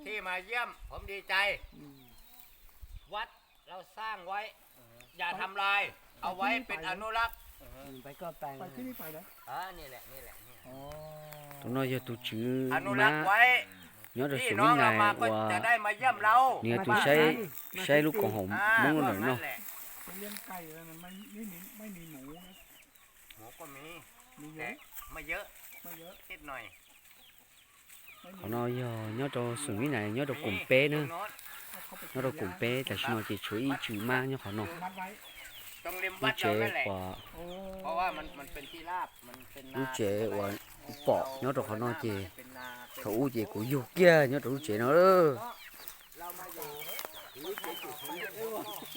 ที่มาเยี่ยม ผมดีใจ วัดเราสร้างไว้ อย่าทำลาย เอาไว้เป็นอนุรักษ์ นี่แหละ นี่แหละ นี่แหละ Tus no yog tus tswv mab nyob rau Xus Vib Nais uas nws yog tus saib lub koom haum Hmoob lawm no. หมูก็มี แต่ไม่เยอะ นิดหน่อย Qhov no yog nyob rau Xus Vib Nais, nyob rau koom peb na, nyob rau koom peb. Tam sim no ces tshuav ib tswv mab nyob qhov no. Lub tsev uas, lub tsev uas pom nyob rau qhov no ces thaum ub ces kuv yug kiag nyob rau lub tsev no.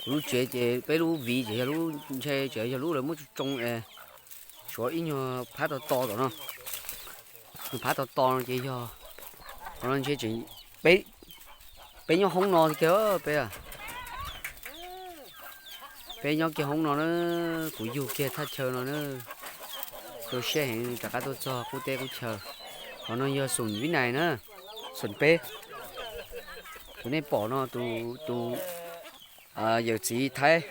Kuv lub tsev ces peb lub viv ces yog lub ntshe tseem yog lub lawv muab tsoo tsoo es tshuav ib nyuag phab to to tom no. Nyuag phab to to no ces yog qhov no ntshe tseem, peb nyob hoob no kiag peb. Peb nyob kiag hoob no na, kuv yug kiag thaj chaw no na. Tu siab heev rov qab tuaj txog qub teb qub chaw. Qhov no yog Xus Vib Nais na, Xus peb. Tus nej pom no tus, tus yawm txiv Thaib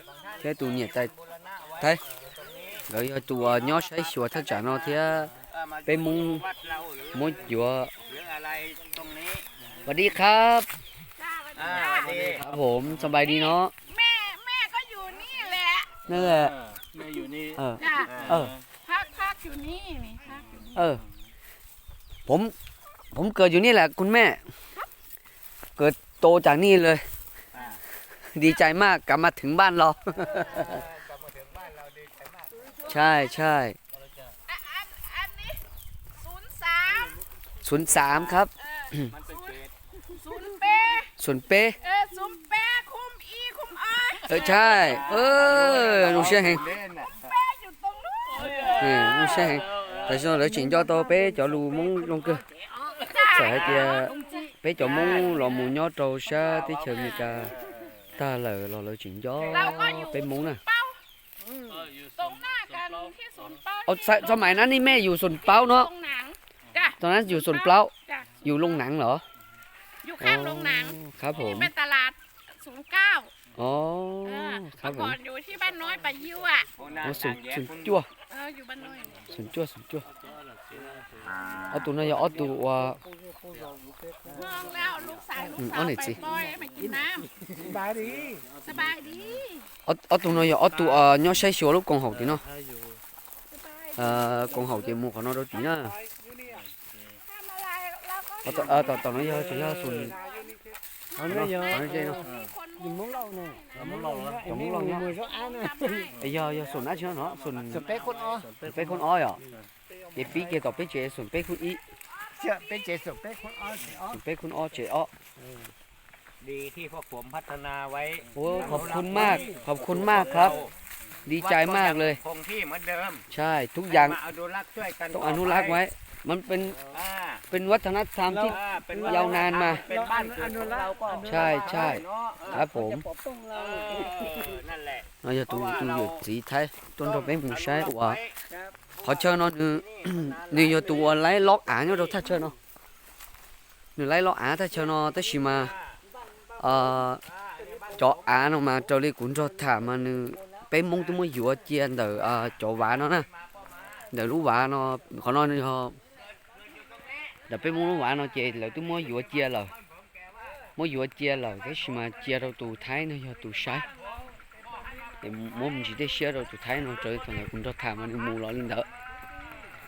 thiab tus niam tais Thaib, nkawd yog tus uas nyob saib xyuas thaj tsam no thiab peb Hmoob muab yuav. สวัสดีครับ ครับผม สบายดีเนาะ แม่แม่ก็อยู่นี่แหละ นั่นแหละ แม่อยู่นี่ เออ จ้ะ เออ พักพักอยู่นี่นี่พักอยู่นี่ เออ ผม ผมเกิดอยู่นี่แหละคุณแม่ เกิดโตจากนี่เลย ดีใจมาก กลับมาถึงบ้านเรา ใช่ใช่ อันอันนี้ศูนย์สาม ศูนย์สามครับ เออ มันเป็นเขต ศูนย์เป ศูนย์เป เออ ศูนย์เป คุมอีคุมออย เออ ใช่ เออ ลูกเชื่อแหง เล่นน่ะ คุมเปอยู่ตรงนู้น เออ ลูกเชื่อแหง Tam sim no lawv tseem nco tau peb cov lus Hmoob zoo kawg. Txawm hais tias peb cov Hmoob los mus nyob rau sab teb chaws Amelikas tag lawm los lawv tseem nco peb Hmoob na. Txoj mais nab nij mej yus xoom plaub no. Txoj nab yus xoom plaub, yus looj naav los? Xoom cuaj, xoom cuaj, xoom cuaj. Ob tug no yog ob tug uas, ob niam txiv. Ob tug no yog ob tug nyob saib xyuas lub koom haum tim no. Koom haum ces mus qhov no rau tim na. Tom no yog tseem yog xoom, cov Hmoob Lauj no, yog, yog xoom dab tsi no, xoom peb khoob ob yom. Ces pib kiag tom peb tsev xoom peb khoob ib, xoom peb khoob ob tsev ob. Ua, khov khun maj, khov khun majครับ,ดีใจมากเลย. ใช่ ทุกอย่างต้องอนุรักษ์ไว้ มันเป็น เป็นวัฒนธรรมที่ยาวนานมา ใช่ ใช่ ครับผม. No yog tus, tus yawm txiv Thaib tuaj nrog peb mus saib uas qhov chaw no nws, nws yog tus uas laib lob av nyob rau thaj chaw no. Nws laib lob av thaj chaw no tab sis mas cov av no mas raws li kuv nrog tham mas nws, peb Hmoob twb muab yuav cia ntawm cov vav no na. Ntawm lub vav no, qhov no yog ntawm peb Hmoob lub vav no ces lawv twb muab yuav cia lawm. Muab yuav cia lawm tab sis mas cia rau tus Thaib no yog tus saib. Muab ntsis tej siab rau tus Thaib no raws li thaum ntawd kuv nrog tham mas nws mus los li ntawd.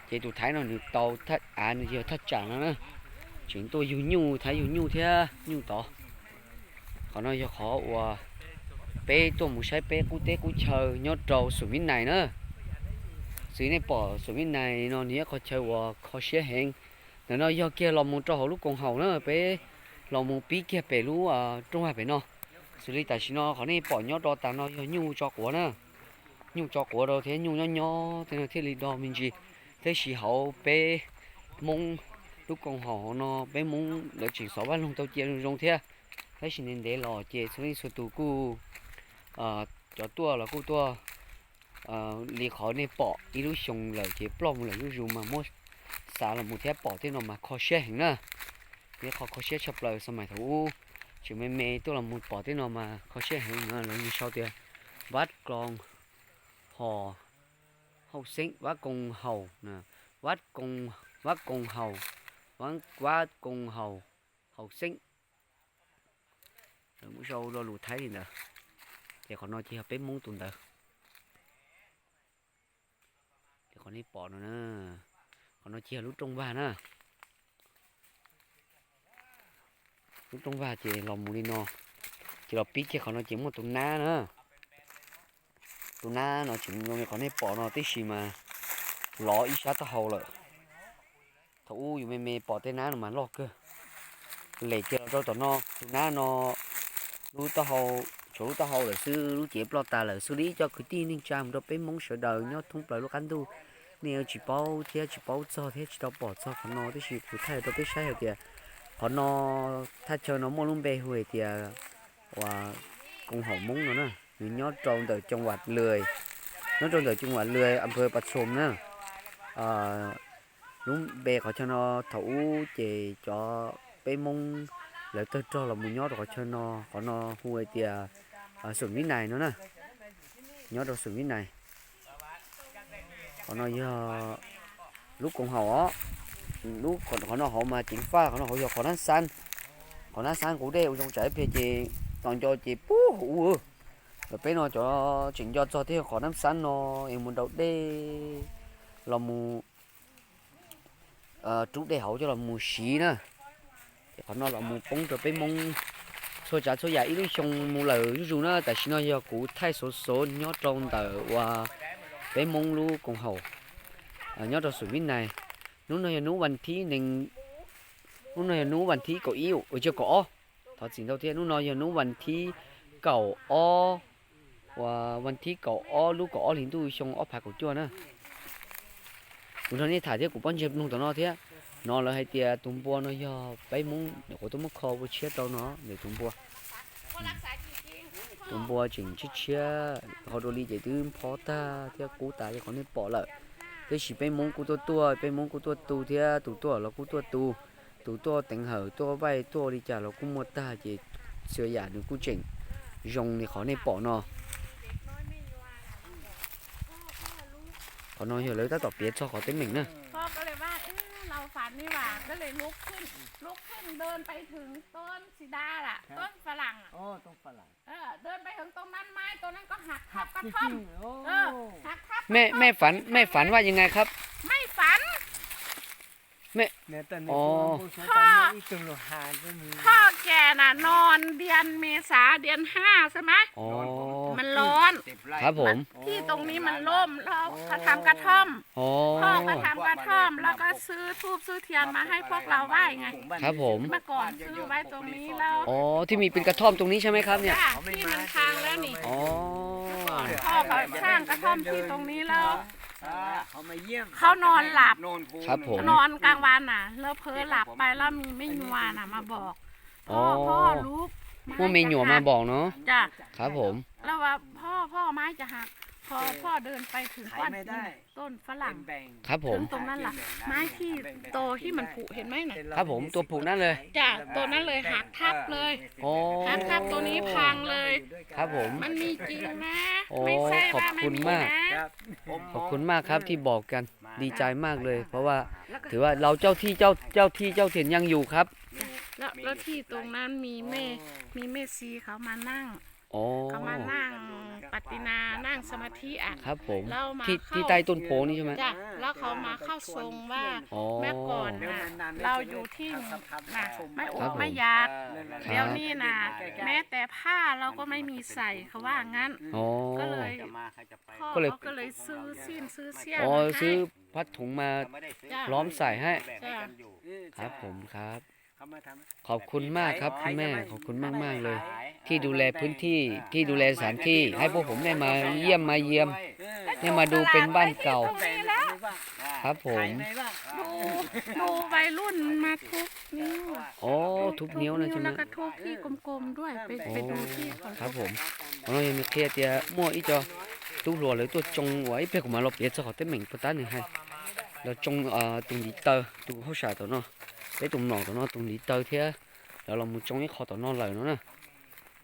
Ces tus Thaib no nws tau thaj av, nws yog thaj tsam no na, tseem tuaj yug nyuj, Thaib yug nyuj thiab nyuj tod. Qhov no yog qhov uas peb tuaj mus saib peb qub teb qub chaw nyob rau Xus Vib Nais na. Xws li nej pom Xus Vib Nais no nws yog qhov chaw uas kho siab heev. Ntawm no yog kiag los mus rau hauv lub koom haum na, peb los mus pib kiag pem lub rooj vag pem no. Xws li tam sim no qhov nej pom nyob rau tas no yog nyuj tso quav na. Nyuj tso quav rau thiab nyuj nyob nyob tej no thiaj li do me ntsis. Tab sis hauv peb Hmoob lub koom haum no peb Hmoob lawv tseem xov vaj loog tau cia zoo zoo thiab. Tab sis ntev ntev los ces txhua leej txhua tus kuj, cov tuaj los kuj tuaj li qhov nej pom ib lub xyoo lawm ces ploj mus lawm zuj zus mas muab xav los mus thiab pom tej no mas kho siab heev na. Yog qhov kho siab tshaj plaws, xav mas thaum ub tseem me me tuaj los mus pom tej no mas kho siab heev no. Lawv mus sau tias Vat Koos Hos Hauj Xeeb, Vat Koos Haus, Vat Koos, Vat Koos Haus, Vat Koos Haus, Haus Xeeb. Lawv muab sau lo lus Thaib li ntawd. Ces qhov no ces yog peb Hmoob tus ntawd. Ces qhov nej pom no na, qhov no ces yog lub rooj vag na. Lub rooj vag ces los mus li no, ces los pib kiag qhov no ces muaj tus nab na. Tus nab no tseem zoo li qhov nej pom no tib si mas lov ib sab taub hau lawm. Thaum ub yus me me pom tej nab no mas loj kawg. Les kiag los rau tom no, tus nab no lub taub hau, tshuav lub taub hau lawm xwb, lub cev ploj tas lawm xwb li. Cov kwv tij neej tsa mus rau peb Hmoob sawv daws nyob thoob plaws lub qab ntuj, nej yuav tsis paub thiab tsis paub txog thiab tsis tau pom txog qhov no, tab sis kuv thaij rau peb saib hais tias qhov no, thaj chaw no muaj lub npe hu hais tias uas Koos Haum Hmoob no na. Nws nyob rau ntawm Coo Vam Lwm, nyob rau ntawm Coo Vam Lwm, Am Phwv Pas Xum na. Lub npe qhov chaw no thaum ub ces cov peb Hmoob lawv tawg rog los mus nyob rau qhov chaw no, qhov no hu hais tias Xum Vib Nais no na. Nyob rau Xum Vib Nais. Qhov no yog lub Koos Haum os. Lub qhov no hauv mas ceev faj, qhov no hauv yog qhov nab xab. Qhov nab xab nqus dej ua zoo tsam ib pliag ces tos nco ces puag hauv ub. Lawv peb no cov tseem nco txog tej qhov nab xab no es mus nraus dej los mus rub dej hauv coj los mus siv na. Ces qhov no los mus poob rau peb Hmoob txhua tsav txhua yam ib lub xyoo mus lawm zuj zus na. Tam sim no yog kuv thaij xov xov nyob rau ntawm uas peb Hmoob lub Koos Haum, nyob rau Xum Vib Nais. Hnub no yog hnub vas thib nees, hnub no yog hnub vas thib kaum ib, ua tsiab kaum ob. Thov txim ntau thiab, hnub no yog hnub vas thib kaum ob, uas vas thib kaum ob lub kaum ob hlis ntuj xyoo ob phav kaum cuaj na. Kuv nrog nej tham thiab kuv paub ntseg mloog tom no thiab. Hnov lawv hais tias tus npua no yog peb Hmoob nyuam qhuav tuaj muab kho ua tshiab rau no, ntawm tus npua. Tus npua tseem tshiab tshiab, ho dua li ces twb nphob tag thiab kub tas li qhov nej pom lawm. Tiam sis peb Hmoob kuj tuaj tuaj, peb Hmoob kuj tuaj tu thiab, tus tuaj los kuj tuaj tu, tus tuaj teev hawm tuaj vaij tuaj li cas los kuj muaj tag, ces txhua yam nws kuj tseem zoo li qhov nej pom no. Qhov no yog lawv tab tom piav txog qhov teeb meem na. Mẹ, mẹฝัน, mẹฝันว่ายังไงครับ? Mẹ, พ่อแกน่ะนอนเดือนเมษาเดือนห้าใช่ไหม อ๋อ มันร้อน ครับผม ที่ตรงนี้มันร่มแล้วเขาทำกระท่อม อ๋อ พ่อก็ทำกระท่อมแล้วก็ซื้อธูปซื้อเทียนมาให้พวกเราไหว้ไง ครับผม เมื่อก่อนซื้อไว้ตรงนี้แล้ว อ๋อ ที่มีเป็นกระท่อมตรงนี้ใช่ไหมครับเนี่ย จ้ะ ที่มันพังแล้วนี่ อ๋อ เมื่อก่อนพ่อเขาสร้างกระท่อมที่ตรงนี้แล้ว เขานอนหลับ ครับผม นอนกลางวันน่ะ แล้วเผลอหลับไปแล้วมีแม่ญาน่ะมาบอก อ๋อ พ่อพ่อลุก พวกเมย์หยวกมาบอกเนาะ จ้ะ ครับผม แล้วว่าพ่อพ่อไม้จะหัก พอพ่อเดินไปถึงก้อนหินต้นฝรั่ง ครับผม ถึงตรงนั้นล่ะ ไม้ที่โตที่มันผุเห็นไหมน่ะ ครับผม ตัวผุนั่นเลย จ้ะ ตัวนั้นเลยหักทับเลย อ๋อ หักทับตัวนี้พังเลย ครับผม มันมีจริงนะ โอ้ ไม่ใช่ว่าไม่มีนะ ขอบคุณมาก ขอบคุณมากครับที่บอกกัน ดีใจมากเลย เพราะว่าถือว่าเราเจ้าที่เจ้า เจ้าที่เจ้าถิ่นยังอยู่ครับ แล้วแล้วที่ตรงนั้นมีแม่มีแม่ชีเขามานั่ง อ๋อ เขามานั่งปัตตินานั่งสมาธิอ่ะ ครับผม แล้วมา ที่ที่ใต้ต้นโพนี่ใช่ไหม จ้ะ แล้วเขามาเข้าทรงว่า อ๋อ เมื่อก่อนน่ะเราอยู่ที่นี่น่ะไม่อดไม่อยาก ครับผม เดี๋ยวนี้น่ะแม้แต่ผ้าเราก็ไม่มีใส่เขาว่างั้น อ๋อ ก็เลย พ่อ ก็เลย เขาก็เลยซื้อสิ้นซื้อเสี้ยน อ๋อ มาให้ ซื้อผ้าถุงมา จ้ะ พร้อมใส่ให้ จ้ะ ครับผมครับ ขอบคุณมากครับคุณแม่ ขอบคุณมากๆเลย ที่ดูแลพื้นที่ ที่ดูแลสถานที่ ให้พวกผมได้มาเยี่ยมมาเยียม ได้มาดูเป็นบ้านเก่า ครับผม ดูดูวัยรุ่นมันมาทุบนิ้ว อ๋อ ทุบนิ้วนะใช่ไหม แล้วก็ทุบที่กลมๆด้วย ไปไปดูที่เขา ครับผม Qhov no yog nws qhia tias muaj ib co tub hluas lawv tuaj tsoo uas ib pliag kuv mam los piav txog qhov teeb meem puas tab nws hais. Los tsoo tus ntiv taw tus hauj sam tom no. Peb tus mlom tom no tus ntiv taw thiab, lawv los mus tsoo ib qho tom no lawm no na.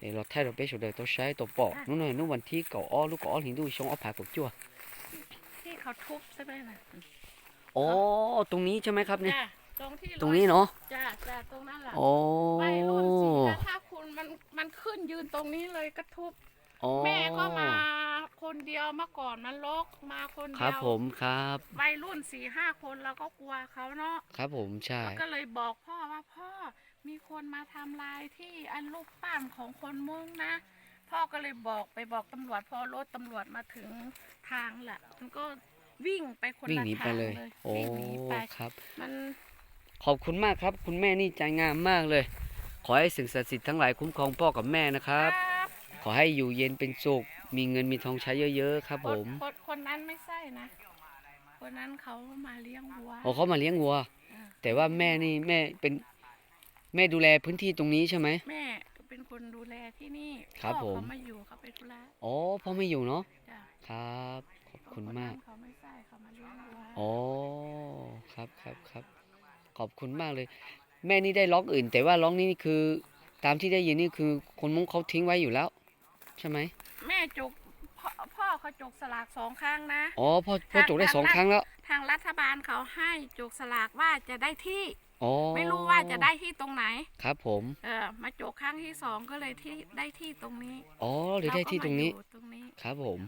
Es los thaij rau peb sawv daws tau saib tau pom. Hnub no hnub vas thib kaum ob lub kaum ob hlis ntuj xyoo ob phav kaum cuaj.อ๋อ ตรงนี้ใช่ไหมครับเนี่ย ตรงนี้เนาะ อ๋อ วัยรุ่นสี่ห้า ถ้าคุณมันมันขึ้นยืนตรงนี้เลยก็ทุบ อ๋อ แม่ก็มาคนเดียว เมื่อก่อนมันรก มาคนเดียว ครับผมครับ วัยรุ่นสี่ห้าคน เราก็กลัวเขาเนาะ ครับผมใช่ แล้วก็เลยบอกพ่อว่า พ่อ มีคนมาทำลายที่อันรูปปั้นของคนม้งนะ พ่อก็เลยบอกไปบอกตำรวจ พอรถตำรวจมาถึงทางแหละ มันก็วิ่งไปคนละทางเลย วิ่งหนีไปเลย โอ้ วิ่งหนีไป ครับ มัน ขอบคุณมากครับ คุณแม่นี่ใจงามมากเลย ขอให้สิ่งศักดิ์สิทธิ์ทั้งหลายคุ้มครองพ่อกับแม่นะครับ ครับ ขอให้อยู่เย็นเป็นสุข มีเงินมีทองใช้เยอะๆครับผม คนคนคนนั้นไม่ใช่นะ คนนั้นเขามาเลี้ยงวัว อ๋อ เขามาเลี้ยงวัว อ่า แต่ว่าแม่นี่แม่เป็น แม่ดูแลพื้นที่ตรงนี้ใช่ไหม แม่เป็นคนดูแลที่นี่ ครับผม พ่อเขามาอยู่ เขาไปธุระ อ๋อ พ่อไม่อยู่เนาะ จ้ะ ครับ ขอบคุณมาก คนนั้นเขาไม่ใช่ เขามาเลี้ยงวัว อ๋อ ครับครับครับ ขอบคุณมากเลย แม่นี่ได้ล็อกอื่น แต่ว่าล็อกนี้นี่คือ ตามที่ได้ยินนี่คือคนม้งเขาทิ้งไว้อยู่แล้ว ใช่ไหม แม่จก พ่อพ่อเขาจกสลากสองครั้งนะ อ๋อ พ่อพ่อจกได้สองครั้งแล้ว ทางรัฐบาลเขาให้จกสลากว่าจะได้ที่ อ๋อ ไม่รู้ว่าจะได้ที่ตรงไหน ครับผม เออ มาจกครั้งที่สองก็เลยที่ได้ที่ตรงนี้ อ๋อ เลยได้ที่ตรงนี้ เราก็มาอยู่ตรงนี้ ครับผม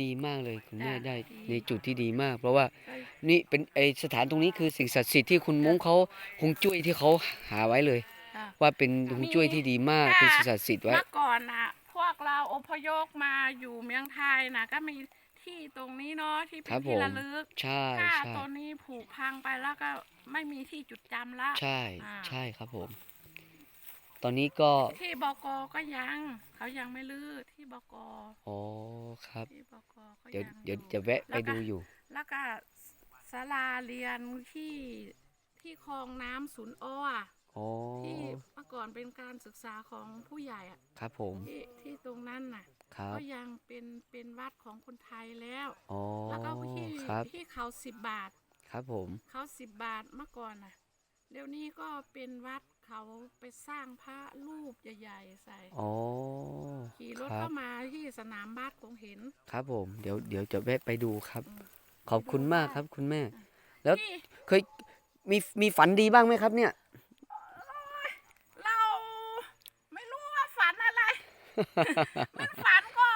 ดีมากเลยคุณแม่ จ้ะ ได้ ดี ในจุดที่ดีมาก เพราะว่า เอ้ย นี่เป็นไอสถานตรงนี้คือสิ่งศักดิ์สิทธิ์ที่คุณม้งเขาฮวงจุ้ยที่เขาหาไว้เลย จ้ะ ว่าเป็นฮวงจุ้ยที่ดีมาก มี เป็นสิ่งศักดิ์สิทธิ์ไว้ เมื่อก่อนน่ะ พวกเราอพยพมาอยู่เมืองไทยนะ ก็มีที่ตรงนี้เนาะ ที่เป็นที่ระลึก ครับผม ใช่ ถ้า ใช่ ตอนนี้ผุพังไปแล้วก็ไม่มีที่จุดจำละ ใช่ อ่า ใช่ครับผม ตอนนี้ก็ ที่ บก ก็ยัง เขายังไม่รื้อที่ บก อ๋อ ครับ ที่ บก ก็ยังอยู่ เดี๋ยวเดี๋ยวจะแวะไปดูอยู่ แล้วก็ แล้วก็ศาลาเรียนที่ ที่คลองน้ำศูนย์อ้ออะ อ๋อ ที่เมื่อก่อนเป็นการศึกษาของผู้ใหญ่อะ ครับผม ที่ที่ตรงนั้นน่ะ ครับ ก็ยังเป็นเป็นวัดของคนไทยแล้ว อ๋อ แล้วก็ที่ ครับ ที่เขาสิบบาท ครับผม เขาสิบบาทเมื่อก่อนน่ะ เดี๋ยวนี้ก็เป็นวัด เขาไปสร้างพระรูปใหญ่ๆใส่ อ๋อ ขี่รถ ครับ เข้ามาที่สนามบาสคงเห็น ครับผม เดี๋ยวเดี๋ยวจะแวะไปดูครับ อืม ขอบคุณมากครับคุณแม่ ไปดูได้ แล้ว นี่ เคย มีมีฝันดีบ้างไหมครับเนี่ย โอ๊ย เราไม่รู้ว่าฝันอะไร มันฝันก็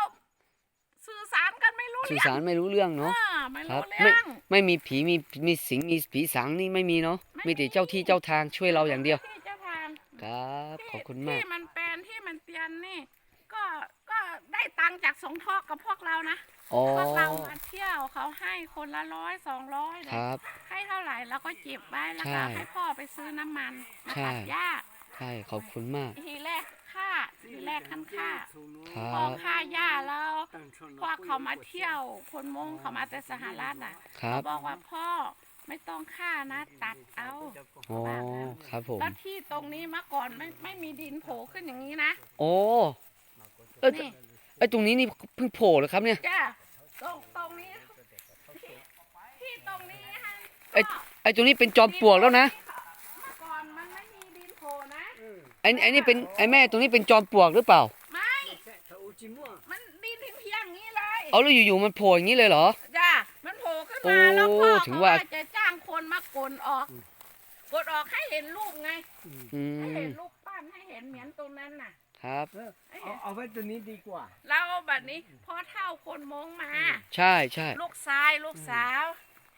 สื่อสารกันไม่รู้เรื่อง สื่อสารไม่รู้เรื่องเนาะ อ่า ไม่รู้เรื่อง ครับ ไม่ไม่มีผีมีมีสิงมีผีสางนี่ไม่มีเนาะ ไม่มี มีแต่เจ้าที่เจ้าทางช่วยเราอย่างเดียว เจ้าที่เจ้าทาง ครับ ที่ ขอบคุณมาก ที่มันเป็นที่มันเตียนนี่ ก็ก็ได้ตังค์จากสงเคราะห์กับพวกเรานะ อ๋อ พวกเรามาเที่ยวเขาให้คนละร้อยสองร้อย ครับ ให้เท่าไหร่เราก็เก็บไว้ แล้วก็ ใช่ ให้พ่อไปซื้อน้ำมันมา ใช่ ตัดหญ้า ใช่ ขอบคุณมาก ทีแรกฆ่า ทีแรกท่านฆ่า ครับ พ่อฆ่าหญ้าแล้ว พวกเขามาเที่ยว คนม้งเขามาแต่สหรัฐน่ะ ครับ เขาบอกว่า พ่อไม่ต้องฆ่านะ ตัดเอา อ๋อ ว่างั้น ครับผม แล้วที่ตรงนี้เมื่อก่อนไม่ไม่มีดินโผล่ขึ้นอย่างนี้นะ อ๋อ เอ้ย นี่ ไอ้ตรงนี้นี่เพิ่งโผล่เหรอครับเนี่ย จ้ะ ตรงตรงนี้ ที่ที่ตรงนี้ให้ ไอ้ พ่อ ไอ้ตรงนี้เป็นจอมปลวกแล้วนะ เมื่อก่อนมันไม่มีดินโผล่นะ ไอ้ไอ้นี่เป็นไอ้แม่ตรงนี้เป็นจอมปลวกหรือเปล่า ไม่ มันดินเพียงๆอย่างนี้เลย เอาแล้วอยู่ๆมันโผล่อย่างนี้เลยเหรอ จ้ะ มันโผล่ขึ้นมา โอ้ แล้วพ่อ ถึงว่า เขาว่าจะจ้างคนมาขนออก ขนออกให้เห็นรูปไง อืม ให้เห็นรูปปั้น ให้เห็นเหมือนตรงนั้นน่ะ ครับ เออ เอาเอาไว้ตัวนี้ดีกว่า แล้วบัดนี้พ่อเฒ่าคนม้งมา ใช่ใช่ ลูกชายลูกสาว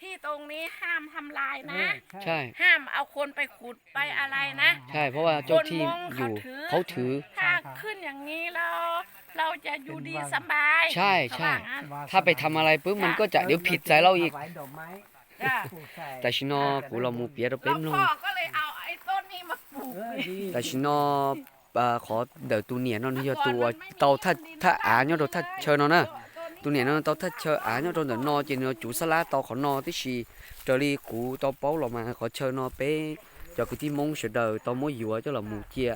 ที่ตรงนี้ห้ามทำลายนะ เออ ใช่ ใช่ ห้ามเอาคนไปขุดไปอะไรนะ ใช่ เพราะว่าเจ้าที่อยู่ คนม้งเขาถือ เขาถือ ถ้าขึ้นอย่างนี้แล้ว เราจะอยู่ดีสบาย ใช่ใช่ เขาว่างั้น ถ้าไปทำอะไรปุ๊บมันก็จะเดี๋ยวผิดใจเราอีก เอาไว้ดอกไม้ จ้ะ ပူဇော် tam sim no kuv los mus piav rau peb mloog เออ ดี tam sim no qhov ntawm tus niam no nws yog tus uas tau thaj av nyob rau thaj chaw no na. Tus niam no tau thaj chaw av nyob rau ntawm no ces nws yuav cuv xab lab tau qhov no tib si. Raws li kuv tau paub los mas qhov chaw no peb cov kwv tij Hmoob sawv daws tau muab yuav coj los mus cia,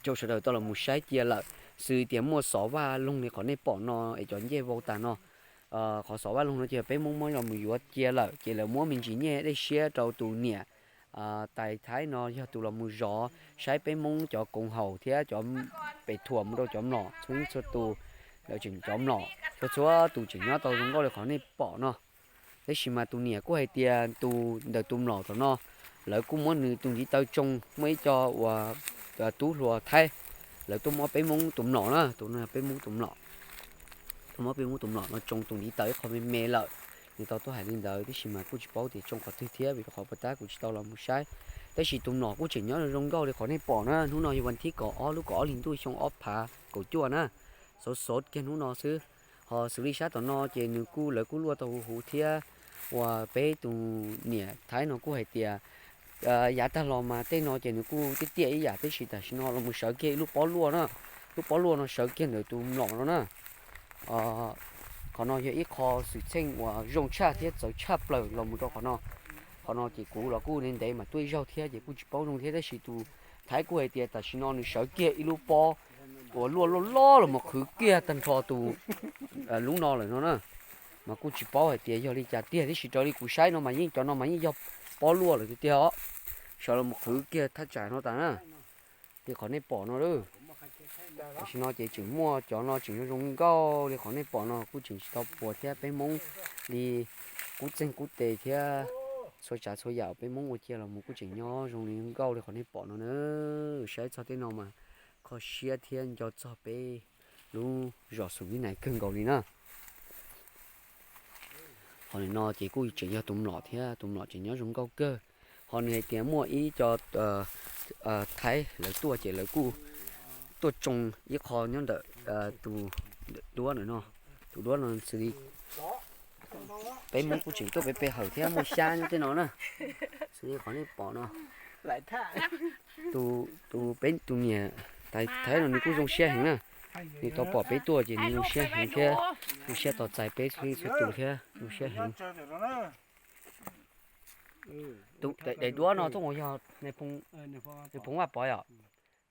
coj sawv daws tau los mus saib cia lawm. Xws tias muaj xov vaj loog li qhov nej pom no es cov ncej vau tas no, qhov xov vaj loog no ces peb Hmoob muab los mus yuav cia lawm ces lawv muab me ntsis nyiaj dej siab rau tus niam Tais Thaib no yog tus los mus zov saib peb Hmoob cov koom haum thiab cov pem thuam mus rau cov mlom txhua leej txhua tus. Lawv tseem cov mlom txhua txhua tus tseem nyob tau zoo nkauj li qhov nej pom no. Tab sis mas tus niam kuj hais tias tus ntawm tus mlom tom no, lawv kuj muab nws tus ntiv taw tsoo, muaj ib co uas tub hluas Thaib, lawv tuaj muab peb Hmoob tus mlom na, tus no peb Hmoob tus mlom, tuaj muab peb Hmoob tus mlom no tsoo tus ntiv taw ib qho me me lawm. Nws tau tuaj hais li ntawd, tab sis mas kuj tsis paub tias tsoo qhov twg thiab vim rau qhov puag ta kuv tsis tau los mus saib. Tab sis tus mlom kuj tseem nyob zoo nkauj li qhov nej pom na. Hnub no yog vas thib kaum ob lub kaum ob hlis ntuj xyoo ob phav kaum cuaj na, xov xov kiag hnub no xwb. Ho xws li sab tom no ces nws kuj, lawv kuj luaj tau huv huv thiab. Uas peb tus niam Thaib no kuj hais tias yav tag los mas tej no ces nws kuj tiaj tiaj ib yam, tab sis tam sim no los mus sawv kiag ib lub pob luaj na. Lub pob luaj no sawv kiag ntawm tus mlom no na. Qhov no yog ib qho xwm txheej uas zoo tshaj thiab txawv tshaj plaws los mus rau qhov no. Qhov no ces kuv los kuj ntev ntev mas tuaj ib zaug thiab ces kuj tsis paub zoo thiab, tab sis tus Thaib kuj hais tias tam sim no nws sawv kiag ib lub pob uas luaj loj loj los mus qhwv kiag tag nrho tus lub no lawm no na. Mas kuj tsis paub hais tias yog li cas tiag, tab sis raws li kuv saib no mas yeej cov no mas yeej yog pob luaj lawm tiag tiag os. Sawv los mus qhwv kiag thaj tsam no tas na. Li qhov nej pom no lawm. Tam sim no ces tseem muaj cov no tseem zoo zoo nkauj li qhov nej pom no kuj tseem tsis tau puas thiab. Peb Hmoob li qub txeeg qub tes thiab txhua tsav txhua yam peb Hmoob ua cia los mus kuj tseem nyob zoo li nkauj li qhov nej pom no na. Saib txog tej no mas kho siab thiab nco txog peb lub zos Xum Vib Nais kawg nkaus li na. Qhov no ces kuj tseem yog tus mlom thiab, tus mlom tseem nyob zoo nkauj kawg. Ho nws hais tias muaj ib co Thaib lawv tuaj ces lawv kuj tuaj tsoo ib qho nyob ntawm tus duab ntawm no. Tus duab no xws li peb Hmoob kuj tseem tuaj pe pe hawm thiab muaj xyab nyob tej no na. Xws li qhov nej pom no, tus peb tus niam tais Thaib no nws kuj zoo siab heev na. Nws tau pom peb tuaj ces nws zoo siab heev thiab zoo siab tos txais peb txhua leej txhua tus thiab zoo siab heev. Daim duab no tuaj mus yog Nais Phoo Vaj Pov yom.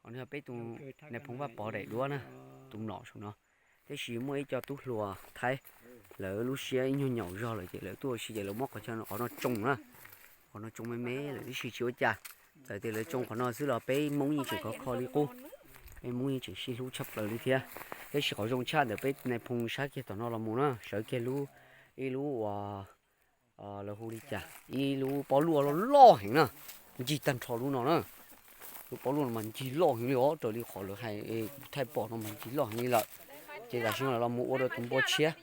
Qhov no yog peb tus Nais Phoo Vaj Pov daim duab na, tus mlom saum no. Tab sis muaj ib co tub hluas Thaib, lawv lub siab ib nyuag nyaum zog lawm ces lawv tuaj ua si ces lawv muab qhov chaw qhov no tsoo na. Qhov no tsoo me me lawm tab sis tsis ua cas. Txawm tias lawv tsoo qhov no xwb los peb Hmoob yeej tseem khov kho li qub, peb Hmoob yeej tseem sib hlub tshaj plaws li thiab. Tab sis qhov zoo tshaj ntawm peb Nais Phoo sab kiag tom no los mus na, sawv kiag lub, ib lub uas lawv hu li cas, ib lub pob luaj loj loj heev na, ncig tag nrho lub no na. Lub pob luaj no mas ncig loj heev li os, raws li qhov lawv hais kuv thaij pom no mas ncig loj heev li lawm. Ces tam sim no lawv los mus ua rau tus npua tshiab.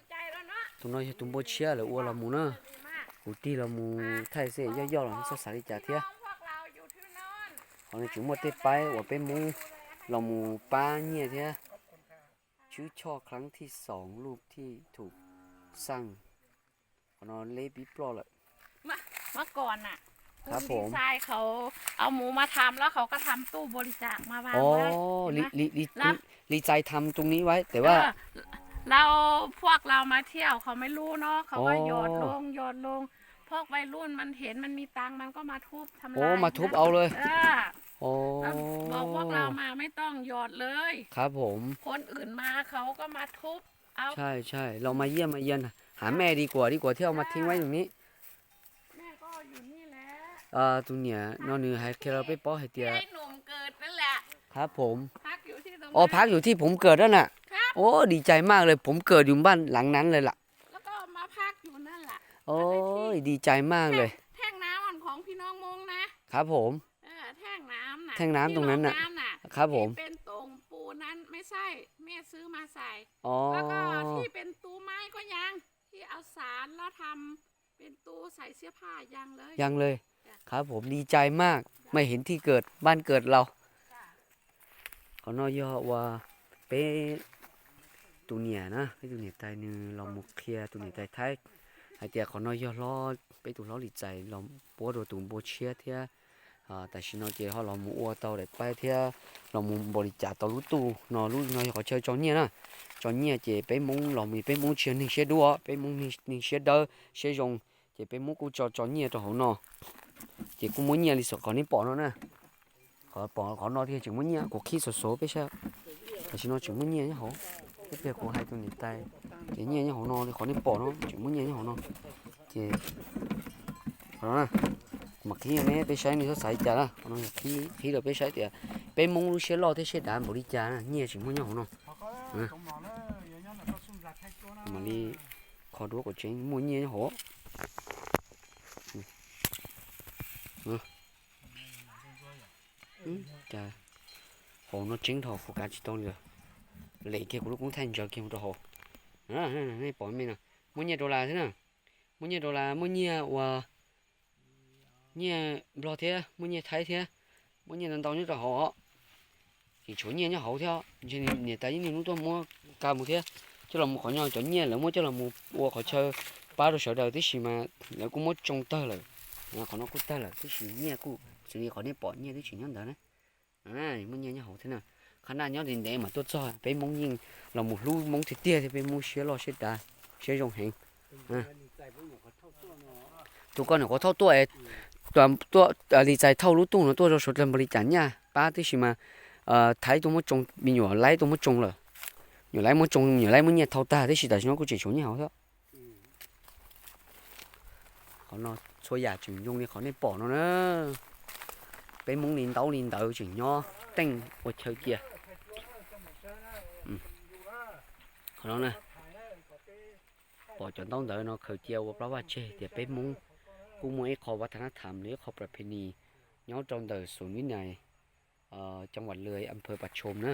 Tus no yog tus npua tshiab lawv ua los mus na. Kuv tig los mus thaij xwb, yoj yoj los txhob xav li cas thiab. Qhov no tseem muaj tej paib uas peb Hmoob los mus pab nyiaj thiab. Chwb choj kheev thij xoom luj thij thum xaj. Qhov no leb pib ploj lawm. เมื่อก่อนน่ะ ครับผม คุณดีไซน์เขาเอาหมูมาทำแล้วเขาก็ทำตู้บริจาคมาวางไว้ อ๋อ เห็นไหม รีไซน์ทำตรงนี้ไว้ แต่ว่า เออ เรา พวกเรามาเที่ยวเขาไม่รู้เนาะ เขาก็ อ๋อ หยอดลงหยอดลง พวกวัยรุ่นมันเห็นมันมีตังค์มันก็มาทุบทำลาย โอ้ มาทุบเอาเลย เออ โอ้ บอกพวกเรามาไม่ต้องหยอดเลย ครับผม คนอื่นมาเขาก็มาทุบ เอา ใช่ใช่ เรามาเยี่ยมมาเยือน หาแม่ดีกว่า ดีกว่าที่เอามาทิ้งไว้ตรงนี้ แม่ก็อยู่นี่แหละ Tus niam no nws hais qhia rau peb paub hais tias ที่ไอ้หนุ่มเกิดนั่นแหละ ครับผม พักอยู่ที่ตรงนั้น อ๋อ พักอยู่ที่ผมเกิดนั่นน่ะ ครับ โอ้ ดีใจมากเลย ผมเกิดอยู่บ้านหลังนั้นเลยล่ะ แล้วก็มาพักอยู่นั่นแหละ โอ้ย ดีใจมากเลย แท่งน้ำมันของพี่น้องมงนะ ครับผม เออ แท่งน้ำน่ะ แท่งน้ำตรงนั้นน่ะ ที่รองน้ำน่ะ ครับผม ที่เป็นโต่งปูนนั้นไม่ใช่ แม่ซื้อมาใส่ อ๋อ แล้วก็ที่เป็นตู้ไม้ก็ยัง ที่เอาสารแล้วทำเป็นตู้ใส่เสื้อผ้ายังเลย ยังเลย จ้ะ ครับผม ดีใจมาก จ้ะ ไม่เห็นที่เกิด บ้านเกิดเรา จ้ะ Qhov no yog uas peb tus niam na, peb tus niam tais nws los mus qhia tus niam tais Thaib hais tias qhov no yog hlob, peb tus hlob Lis Txais los puab rau tus npua tshiab thiab. Tam sim no ces ho los mus ua tau daim paib thiab los mus npaum li cas tau lub tuj no, lub no yog qhov chaw tso nyiaj na. Tso nyiaj ces peb Hmoob los mus, peb Hmoob tsis yog neeg siab dub, peb Hmoob neeg siab dawb siab zoo, ces peb Hmoob kuj tso tso nyiaj rau hauv no. Ces kuj muab nyiaj li xom qhov neb pom no na. Qhov pom qhov no thiaj tseem muab nyiaj, kuv qhib xov xov peb saib. Tam sim no tseem muab nyiaj nyob hauv, ib pliag kuv hais tus niam tais, ces nyiaj nyob hauv no li qhov nej pom no tseem muab nyiaj nyob hauv no. Ces qhov no na, Mas qhib ne peb saib nej txhob xav li cas na, qhib rau peb saib tias peb Hmoob lub siab loj thiab siab dav npaum li cas na, nyiaj tseem muaj nyob hauv no. Mam li kho duab kom tseeb, muaj nyiaj nyob hauv. Cas hauv no tseeb dhau, focus tsis tau li. Lem kiag kuv lub koob thaij ntsaws kiag mus rau hauv. Nej pom me no, muaj nyiaj dollar thiab na, muaj nyiaj dollar, muaj nyiaj uas nyiaj Nplog thiab, muaj nyiaj Thaib thiab, muaj nyiaj ntau ntau nyob rau hauv. Tseem tshuav nyiaj nyob hauv thiab, ntshe niam tais yeej niaj hnub tuaj muab ka mus thiab. Coj los mus qhov no cov nyiaj lawv muab coj los mus ua qhov chaw pab rau sawv daws tib si mas lawv kuj muab tsoo tawg lawm. Qhov no kuj tawg lawm tib si, nyiaj kuj xws li qhov nej pom nyiaj twb tseem nyob ntawd na. Muaj nyiaj nyob hauv thiab na. Qhab naj nyob ntev ntev mas tuaj txog, peb Hmoob yeej los mus hlub Hmoob tiag tiag thiab, peb Hmoob siab loj siab dav, siab zoo heev. Tus koj nyuam qhuav thauj tuaj, Lis Txais thauj lub tuj no tuaj rau suav dlawg npaum li cas nyaj pab tib si mas Thaib tuaj muab tsoo, me nyuam laib tuaj muab tsoo lawm. Nyuam laib muab tsoo, nyuam laib muab nyiaj thau tag tib si tam sim no kuj tseem tshuav nyiaj hauv thiab. Qhov no txhua yam tseem zoo li qhov nej pom no na. Peb Hmoob li ntaub li ntawd tseem nyob teej ua chaw cia. Qhov no na, pom cov ntaub ntawv no khaws cia ua plaub vaj tseg tias peb Hmoob kuj muaj ib qho vaj tha nab tham li ib qho pras phe nis nyob rau ntawm xus nib nais, coo vam lwm am phawv pas tshom na.